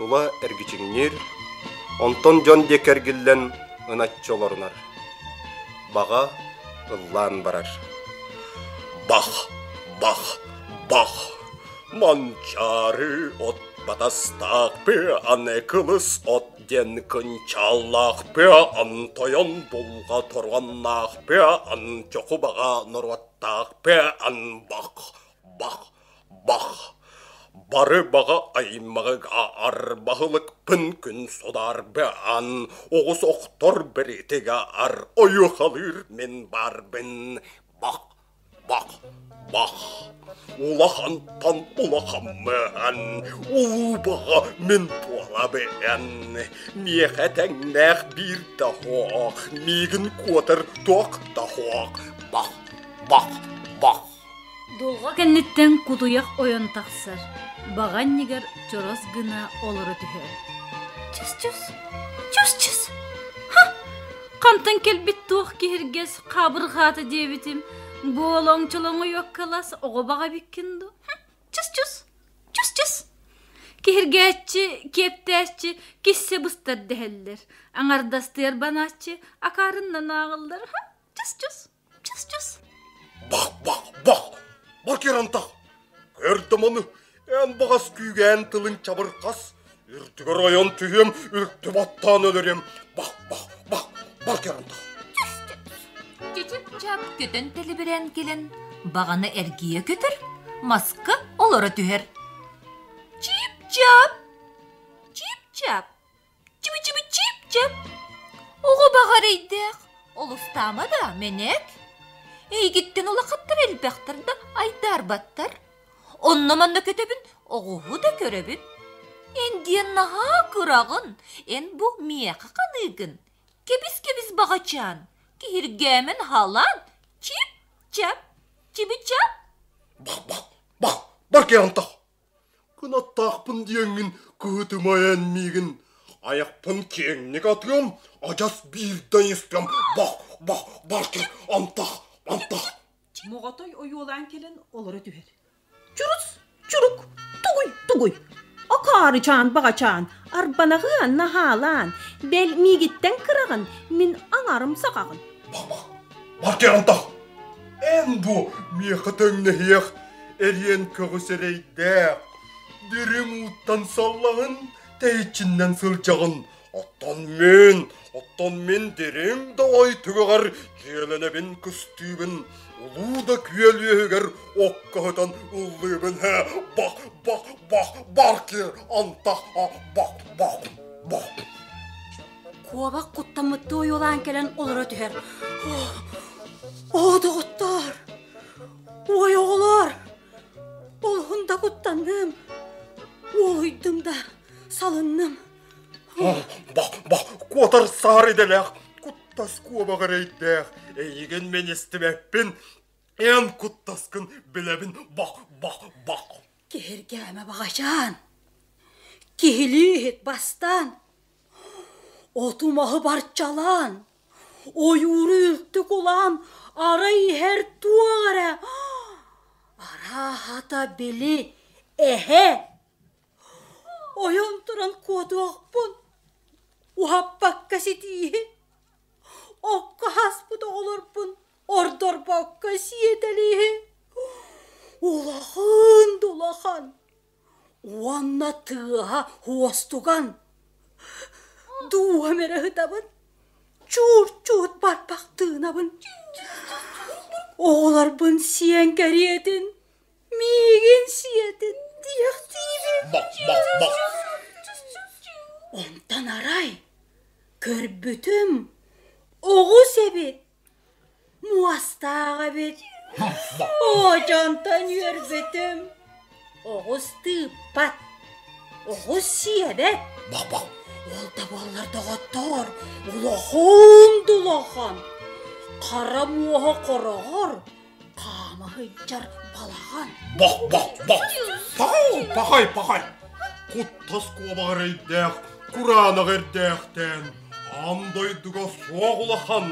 Тула эргичиҥниир, онтон дьон диэки эргиллэн ыначчы олорунар. Баҕа ыллаан барар. Бах, бах, бах, манчаары от батастаах аны кылыс от диэн кынчааллаах ан тойон булҕа торуоннаах ан чоху баҕа норуоттаах ан бах, бах, Бах! Бары баҕа аймаҕыга арбаһылыкпын күн судаарбаан, оҕус охтор бэритигээр ойуохалыыр мин баарбын. Бах! Бах! Бах! Улахантан улахаммын, улуу баҕа мин буолабын. Миэхэ тэҥнээх биир да суох, миигин куотар туох да суох. Бах! Бах! Бах! Дулҕа кэнниттэн кутуйах ойон тахсар, баҕа анньыгар чорос гына олоро түһэр. Чус-чус, чус-чус, ха! Хантан кэлбит туох киһиргэс хаабырҕаата диэбитим, буолоҥ-чолоҥ ойуоккалас оҕо баҕа эбиккин дуу? Чус-чус, чус-чус. Киһиргээччи, киэптээччи киссе быстар дэһэллэр, аҥардастыар банааччы акаарыннан ааҕыллар. Чус-чус. Чус-чус. Бах, бах, бах! Бар кэр антах! Көрдüm ону, эн баҕас күүгээн тылын чабырҕас, үрдүгэр ойон түһүөм, үрдү баттаан өлөрүөм. Бах, бах, бах, бар кэр антах! Чычып-чап көтөн тэлибирээн кэлэн, баҕана эргийэ көтөр, маска олоро түһэр. Чип-чап! Чип-чап! Чыбы-чыбы-чип-чап! Оҕо баҕар эйдээх, олустаама да, мэнээк. Эйигиттэн улахаттар элбэхтэр да айдаарбаттар. Онно-манна көтөбүн, оҕуһу да көрөбүн. Эн диэн наһаа кыраҕын, эн бу миэхэ ханыыгын. Кэбис-кэбис баҕачаан, киһиргээмэн халаан, чип-чап, чибичап. Бах, бах, бах, бар киһи Кынаттаахпын диэҥҥин кыһытыма эн миигин, айахпын киэҥник атыам, адьас биирдэ истэм бах бах баркы антах антах Моҕотой ойуолаан кэлэн олоро түһэр. Чурус, чурук, тугуй, тугуй. Акаарычаан баҕачаан, арбанаҕыан наһаалаан, бэл миигиттэн кыраҕын, мин аҥарым саҕаҕын. Бах бах, баркы антах. Эн бу миэхэ тэҥнэһиэх эриэн көҕүс эрэйдээх, дириҥ ууттан саллаҕын, тэйиччиннэн сылдьаҕын. Оттон мин, оттон мин дириҥ да ой түгэҕэр дьиэлэнэбин кыстыыбын, улуу да күөл үөһүгэр окко сытан ыллыыбын ээ, бах, бах, бах, бар киэр, антах, бах, бах, бах. Куобах куттаммыттыы ойуолаан кэлэн олоро түһэр. Оо, доҕоттоор! Ой, оҕолоор! Олуһун да куттанным, уолуйдум да салынным. Бах, бах, куотар саар идэлээх, куттас куобах эрэйдээх, эйигин мин истибэппин, эн куттаскын билэбин, бах, бах, бах. Киһиргээмэ баҕачаан, киһилии иһит бастаан, оту-маһы барчалаан, ойууру үлтү кулаан, арай иһэр туох эрэ, арааһата били эһэ. Ойон туран куотуохпун, уһаппакка ситииһи, окко хаспыт оҕолорбун ордорбокко сиэтэлииһи. Улахан да улахан, уонна тыаһа уостуган дууһам эрэ ыһытабын чуут-чуут барбах тыынабын оҕолорбун сиэн кэриэтин миигин сиэтин диэхтиибин онтон арай көрбүтүм оҕус эбит Муостаах эбит. Оо, дьонтон үөрбүтүм. Оҕус тыыппат, оҕус сиэбэт. Бах-бах. Ол да буоллар доҕоттоор, улахан да улахан. Хара муоһа хороҕор, хаама сылдьар балаҕан. Бах-бах-бах. Пахай, пахай, пахай. Куттас куобаҕар эйдээх, кураанах эрдээхтээн, аан дойдуга суох улахан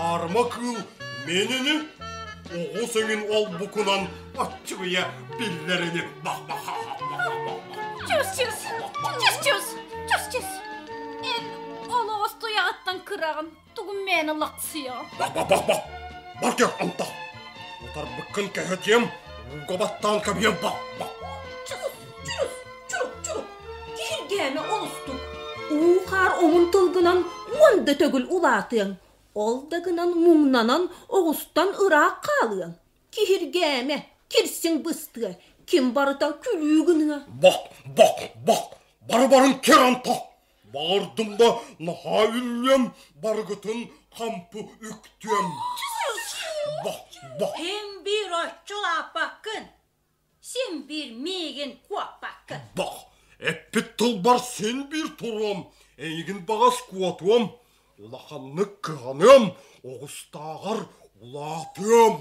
аарыма кыыл минини оҕус өҥүн олбукунан аччыгыйа биллэрини бах-бах Чус-чус! Чус-чус! кыраҕын, тугун мээнэ лахсыйаҕын. Бах-бах-бах-бах! Бар көр, антах! Утарбыккын кэһэтиэм, ууга баттаан кэбиһиэм, бах-бах! Чурус, чурус, чурук, чурук! Киһиргээмэ олустук! Уу-хаар омун тылгынан уон да төгүл улаатыаҥ, ол да гынан муҥнанан оҕустан ыраах хаалыаҥ. Киһиргээмэ, кирсиҥ быстыа, ким барыта күлүү гыныа. Бах, бах, бах, бары-барын кэр антах! Баҕардым да наһаа үллүөм, барыгытын хампы үктүөм. Бах, бах. Син биир оччолааппаккын, син биир миигин куоппаккын. Бах, эппит тылбар син биир туруом, эйигин баҕас куотуом, улаханнык кыһаныам, оҕустааҕар улаатыам.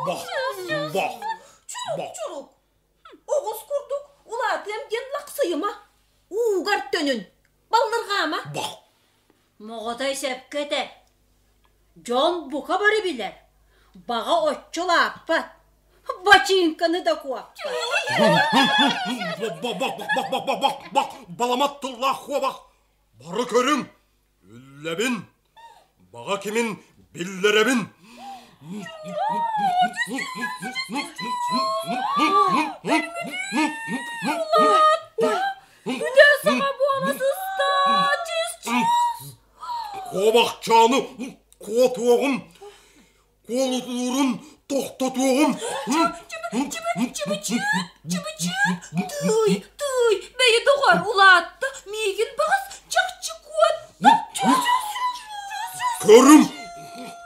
Бах, бах, бах. Чурук, оҕус курдук улаатыам диэн лахсыйыма. Уугар төнүн, баллырҕаама. Бах. Моҕотой сөпкө этэр. Дьон бука бары билэр. Баҕа оччо улааппат. Бачыыҥканы да куоппат. Бах-бах-бах-бах-бах-бах, баламат тыллаах куобах. Бары көрүҥ, Үллэбин, баҕа кимин биллэрэбин. Бүтэ саҥа буола сыста, чыс-чыс! Куобахчааны куотуоҕум, Куолутуурун тохтотуоҕум. Чыбычык, тыый, тыый, бэйи доҕор улаатта, миигин баҕас чахчы куотта. Көрүм,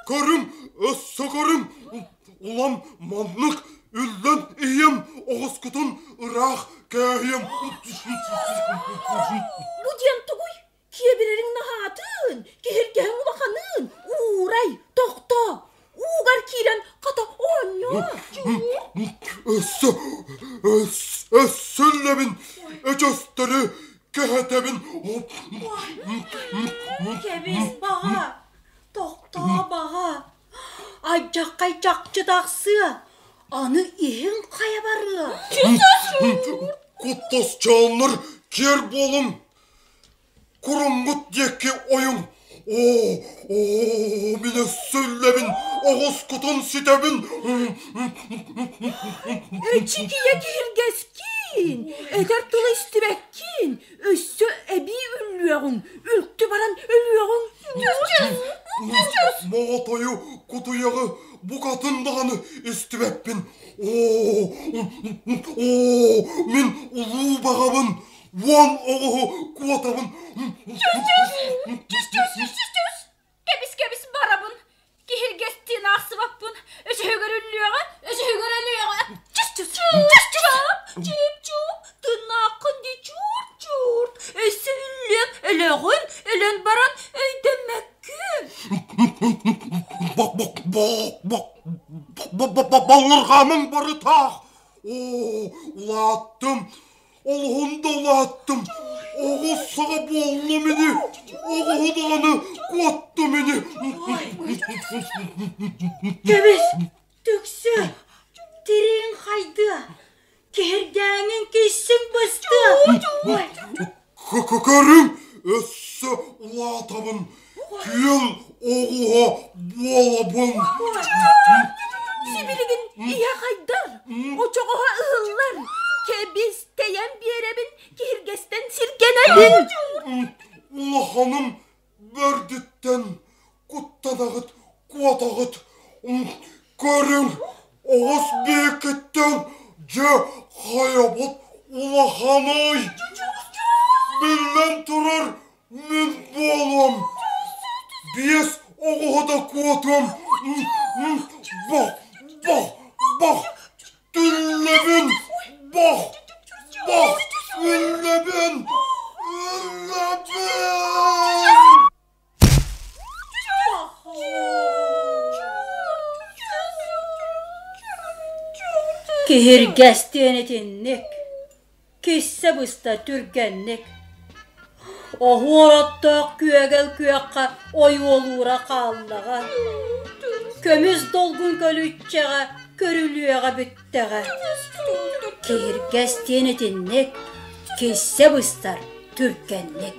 көрүм, өссө көрүм. Улам маннык үллэн иһиэм, оҕускутун ыраах кээһиэм. Бу диэн тугуй? Киэбирэриҥ наһаатын, киһиргэһиҥ улаханыын, уурай, тохтоо, уугар киирэн хата оонньоо. Өссө, өссө үллэбин, өчөстөрү кэһэтэбин. Кэбис баҕа, тохтоо баҕа, алдьархай чахчы тахсыа, аны иһиҥ хайа барыа. Куттасчааннар киэр буолуҥ, Куруммут диэки ойуҥ! Оо, оо, мин өссө үллэбин, оҕускутун ситэбин! Эчикийэ киһиргэскиин, этэр тылы истибэккин, өссө эбии үллүөҕүҥ, үлтү баран өлүөҕүҥ. Моҕотойу, кутуйаҕы букатын даҕаны истибэппин. Оо, оо, мин улуу баҕабын, Уон оҕуһу куотабын. Түс, түс, түс, түс, түс! Кэбис, кэбис, барабын. Киһиргэстиин аахсыбаппын. Өсөһүгэр үллүөҕэ, өсөһүгэр өлүөҕэ. Түс, түс, түс, түс! Чип-чуп, тыыннааххын дии чуурт-чуурт. Өссө үллүөм, өлөҕүн, өлөн баран өйдөммөккүн. Бок, бок, бок, бок, баллырҕаамыҥ барытаах. Оо, улааттым, Олуһун да улааттым, оҕус саҕа буоллум ини, оҕуһу даҕаны куоттум ини. Кэбис, түксү, тирииҥ хайдыа, киһиргээҥин киссиҥ быстыа. Көрүҥ, өссө улаатабын, күөл оҕуһа буолабын. Сибилигин иһэ хайдар, очоҕоһо ыһыллар, кэбис, тэйэн биэрэбин, киһиргэстэн сиргэнэбин. Улаханым бэрдиттэн куттанаҕыт, куотаҕыт. Көрүҥ, оҕус биэкиттэн дьэ хайабыт улаханый? Биллэн турар, Мин буолуом! Биэс оҕуһу да куотуом! Бох! Бох! Бох! Түллэбин! Бох! Бох! Үллэбин! Үллэбин! Киһиргэстиэн итинник Киссе быста түргэнник. Оһуор оттоох күөгэл күөххэ ойуолуура хааллаҕа. Көмүс долгун көлүччэҕэ көрүлүөҕэ бүттэҕэ. Киһиргэс диэн итинник киссе быстар түргэнник.